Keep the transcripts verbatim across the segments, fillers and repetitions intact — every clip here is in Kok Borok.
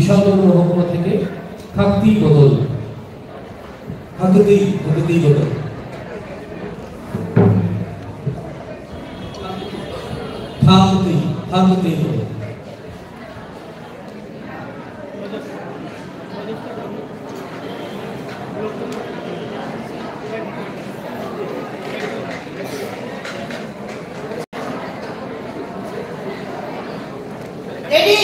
বিশাল মহকুমা থেকে থাকতি বদল, থাকতি, থাকতি বদল। থাকতি, থাকতি বদল। Ready?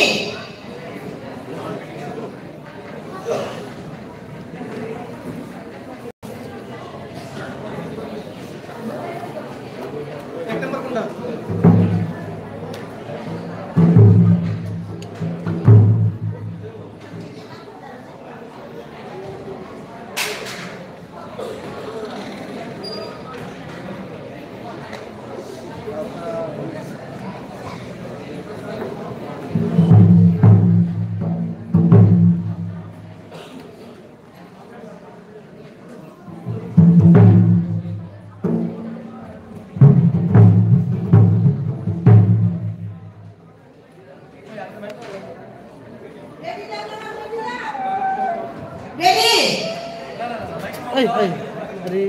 Ready? Ai, ai, ari.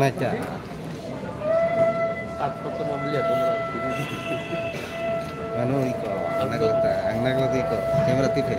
Naikha. Ano iko, ang nagla ta, ang nagla ta iko. Camera twi phai.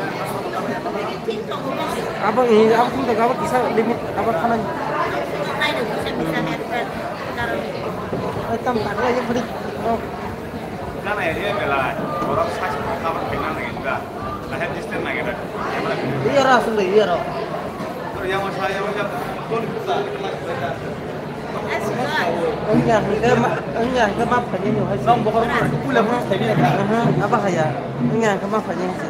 Abo, eh, abo tong abo kisa limit, abo khanai. Ai, tam takla ye beri. Oh. Gana area belai, borok size kabar khaina nangya. Iya ra, aswk de, iya ra. Wngya hwnkhe ma, wngya hwnkhe ma phainai no hai se. Aha, abo haya. Wngya hwnkhe ma phainai hai se.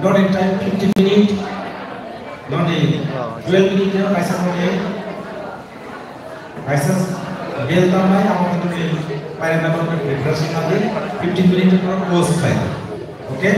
Not in time, fifty minute. Not in twelve minute, no, kaisa mode. Kaisa bell tamnai, amo khe tini pairana bagwi preparation nadi, fifteen minute ni pore close khlai. Okay?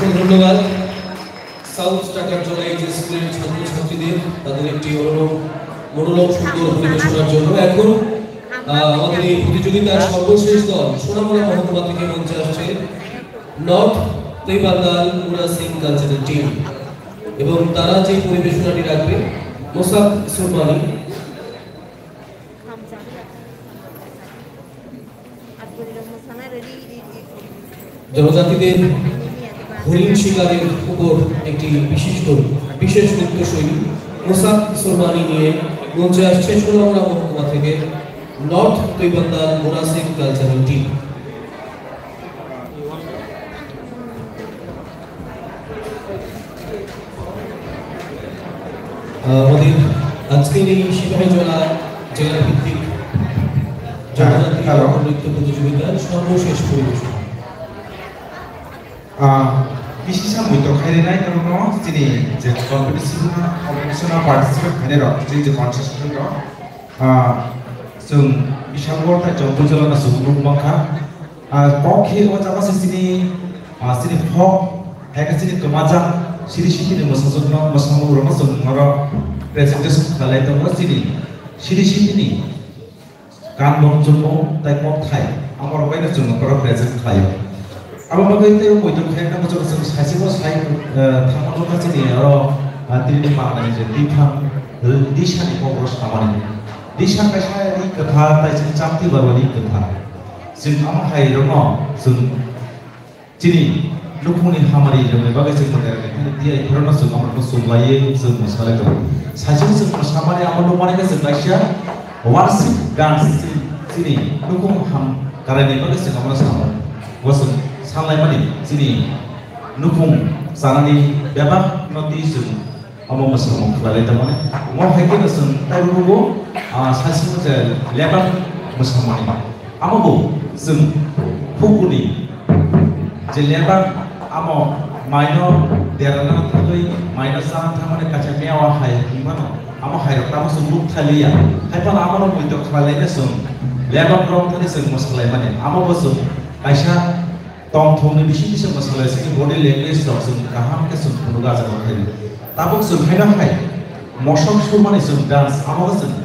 ধন্যবাদ। সাউথ টাকার জন্য এই যে স্কুলের ছাত্রছাত্রীদের, তাদের একটি অনরম মনোরম সুন্দর পরিবেশনার জন্য। এখন আহ, আমাদের এই প্রতিযোগিতার সর্বশেষ দল সোনামুড়া মহকুমা থেকে মঞ্চে আসছে নর্থ তৈবান্দাল মুরা সিং কালচারাল টিম এবং তারা যে পরিবেশনাটি রাখবে, মোসাক সুরমানি। জনজাতিদের হরিণ শিকারের উপর একটি বিশিষ্ট, বিশেষ নৃত্যশৈলী মোসাক সুরমানি নিয়ে মঞ্চে আসছে সোনামুড়া মহকুমা থেকে নর্থ তৈবান্দাল মুরা সিং কালচারাল টিম। আহ, আমাদের আজকের এই সিপাহীজলা জেলা ভিত্তিক জনজাতি হ্যালো। নৃত্য প্রতিযোগিতার সর্বশেষ পরিবেশন। Ah, bisi samui to khairi nai, tamo no chini je competition, competition o participate khairi rok, chini je contestant rok, ah, chwng bisal bo tai chwng bujolo na chwng nuk mankha. Ah, kok khe o jaga se chini, ah, chini folk, hai khe chini kwmajak, siri sitini mwsajwkno, mwsamung rokno chwng oro presentation khlai tongo chini siri sitini. Kan bom chumung tai kok thai, amo rok bai no chwng oro present khlaio. Abo bagwi tei muitu khaina muchung chwng saisimo sai, eh, thangma nukha chini oro, ah, tini ni pangani je tithang, eh, disani kok ro samani. Disa kaisa ri kwthar tai chini chakti barwani kwthar. Chwng amo hai rokno chwng Chini nukhungni hamari rwngni bagwi chwng mwtai rwngni thani tiyai phirokno chwng amrokno chumlaiwi chwng mwsalai tongo. Saichung chwng mwsamani amo nukmani khe chwng kaisa worship dance chini, chini nukhung ham karaini bagwi chwng amrok samo. Bo chwng sanlaimani chini nukhung chanani bebakno twi chwng Omo mwsamung khlai lai tongmani. Omo hai kheno chwng taibo nugo, ah, saichung je lebar mwsamani. Amo bo chwng hukuni je lebar amo maino derana thangwi maino chana thangmani kaisa mewa hai hinmano. Amo hai rok tamo chwng nuk thai liya. Hai phano amo no muitok khlai laina chwng lebar rok thani chwng mwsa laimani. Amo bo chwng kaisa Tongthokni bisingtwi se mwsalai chini body language rok chwng kaham khe chwng phunukgo ah jaga o khaidi. Tabuk chwng haino hai mosok surmani chwng dance, amo chwng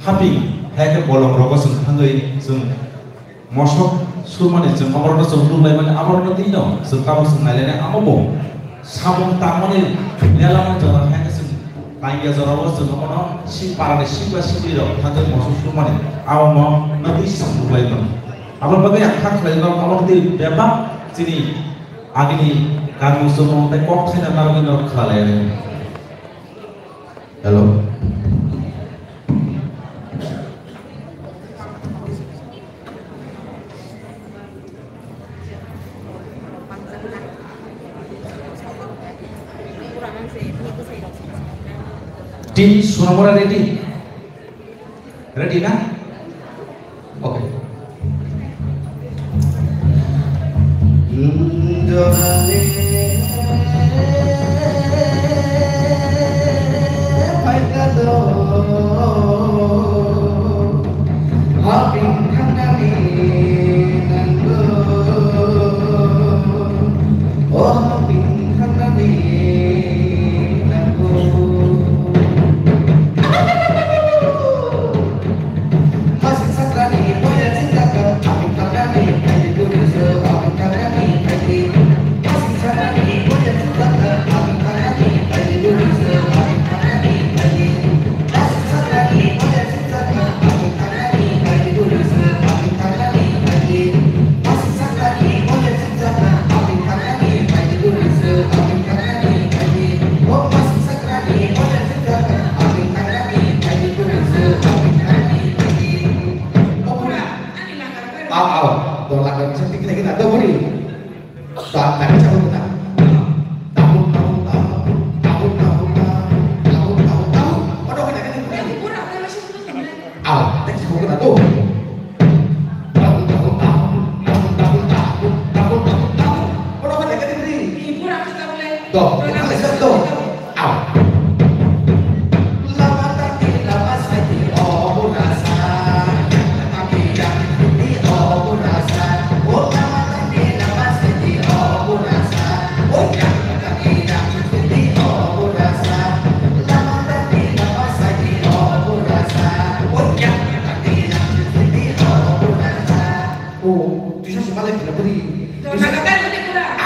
haping hai khe bolong rogo chwng thangwi chwng mosok surmani chwng oborokno chwng nukhlaimani, aborokno twi no chwng tabuk chwng nailainai, amo bo samung tangmani nelama jora hai khe chwng tangya jorao chwng omono si parani sikla siklirok thangwi mosok surmani amo no twi chwng nukhlaimani. Aboni bagwi ang kha khlainai, aboni twi bebak chini agini kanmung chumung tei kok thaina narwgwi norok kha lai. Hello. Team Sonamura ready? Ready na? Okay. Aw, aw. Dola kan senti kena kena dobri. Ba, tadi siapa kena? Tahun, tahun, tahun, tahun, tahun, tahun, tahun, tahun, tahun. Ono kena kena kena. Aw, tadi siapa kena tuh? Tahun, tahun, tahun, tahun, tahun, tahun, tahun, tahun, tahun. Ono kena kena kena. Doh, kita lihat doh. Aw.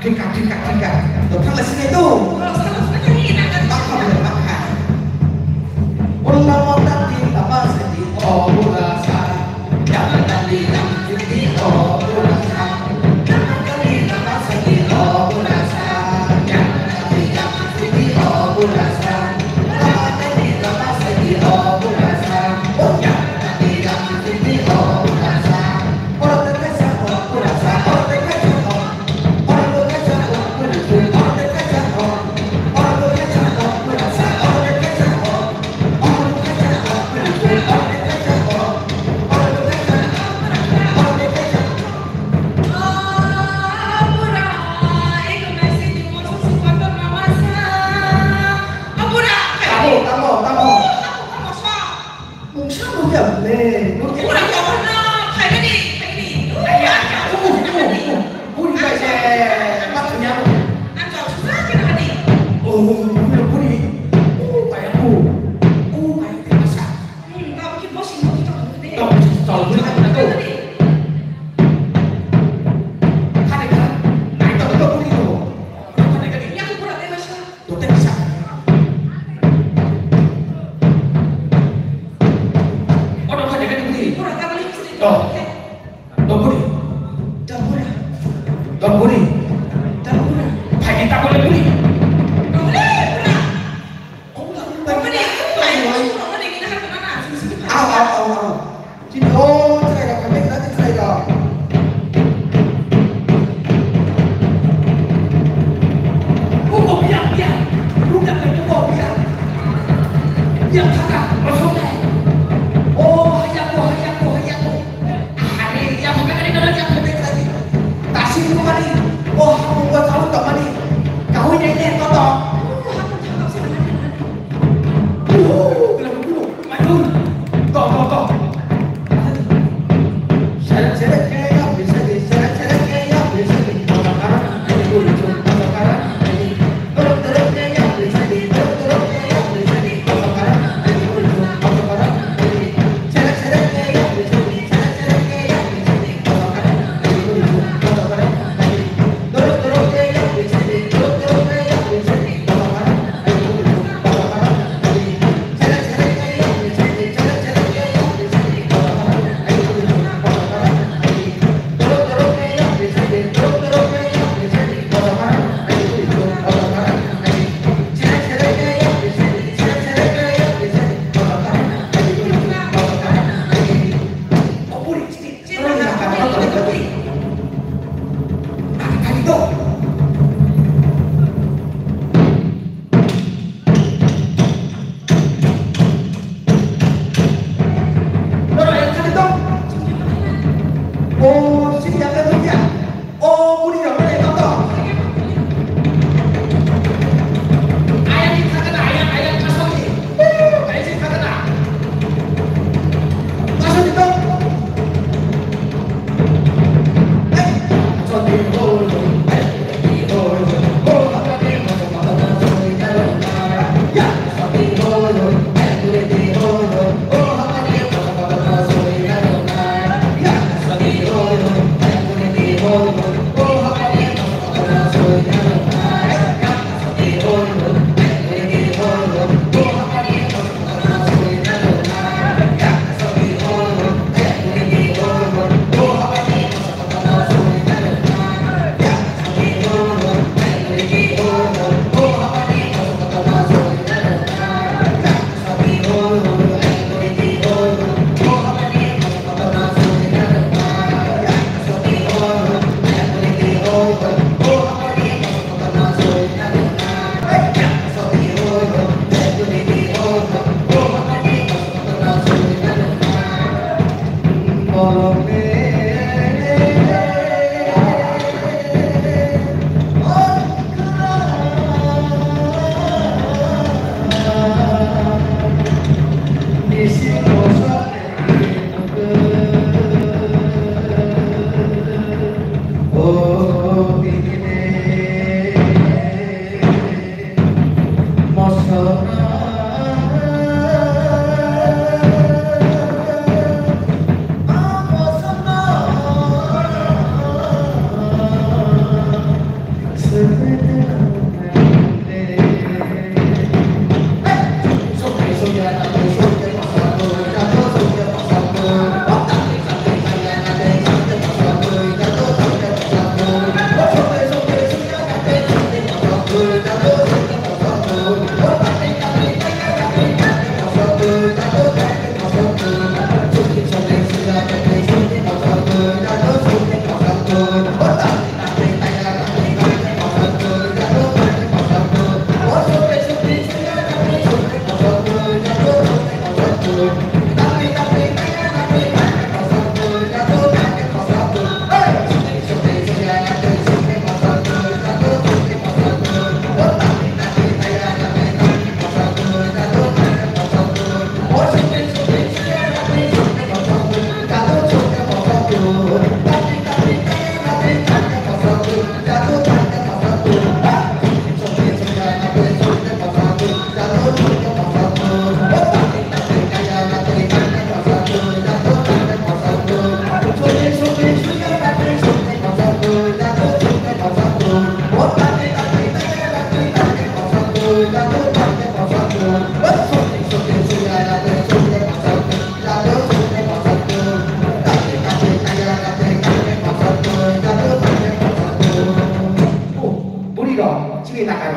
Thika, thika, thika. Dophang le sinai tu. Makha le makha. Ulla mota di lama sedi o burasa. Yang tadi yang sedi o burasa. Yang tadi lama sedi o burasa. Yang tadi yang sedi o burasa. Lama tadi lama sedi o burasa. Yang tadi yang sedi o burasa. Oro tengka sa o burasa. Oro tengka sa o. Mungsa nukya le, nukya. Pura kotorno, phaimani, phaimani. Aya, aya, uh, uh, uh, buri bai se, ma thanya. Ang jok susa kena hani. Oh, buri, buri. Uh, bai, uh, uh, bai, te masa. Hmm, tabo ki bosi mo ki tok de. Tok, tok, buri, tok, tok. Khani kha, nai tok, tok, buri, tok. Tok, khani, khani. Yang pura te masa. Dote kisa. Ono kha dega dibri. Pura kabali kisa. Oh. Doburi. Dobura. Doburi. Dobura. Phai ta bole buri. Dobura. Dobura. Au, au, au, au. Chini o chwrairok hamya gwnang chwrairok. Buko biya biya. Rukda kai buko biya. Biya thaka. Masuk. O haya ko haya ko haya ko. Hari ya buka kali kali ya buka kali. Tasik rumani. O hamu ko tahu tamani. Kau ini ini toto.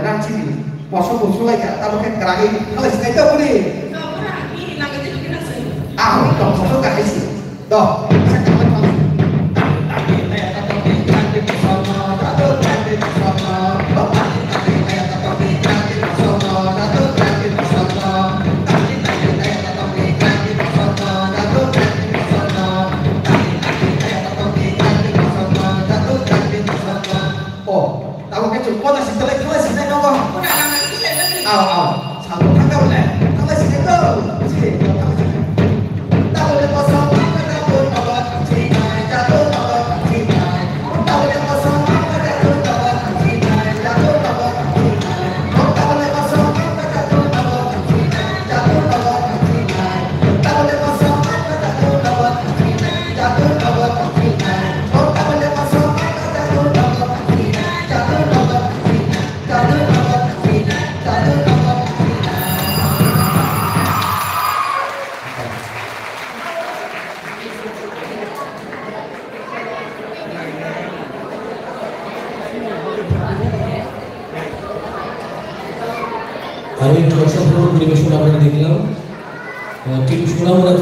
Nang chini, mosok bo sulai kha, tamo khe kwragwi thalai sinai to buni. Nokra, bini lagadi kena soi. Ah, tong sosok kahai si. To, sakha mai thang. Oh, tamo khe chwng koda si talai thalai sinai nogo. Aw, aw. Sabo thangkha bole. Thalai sinai to. Si, thalai sinai. আমি ধ্বংস পরিবেশন আমরা দেখলাম। আহ, টিম সোনামুড়া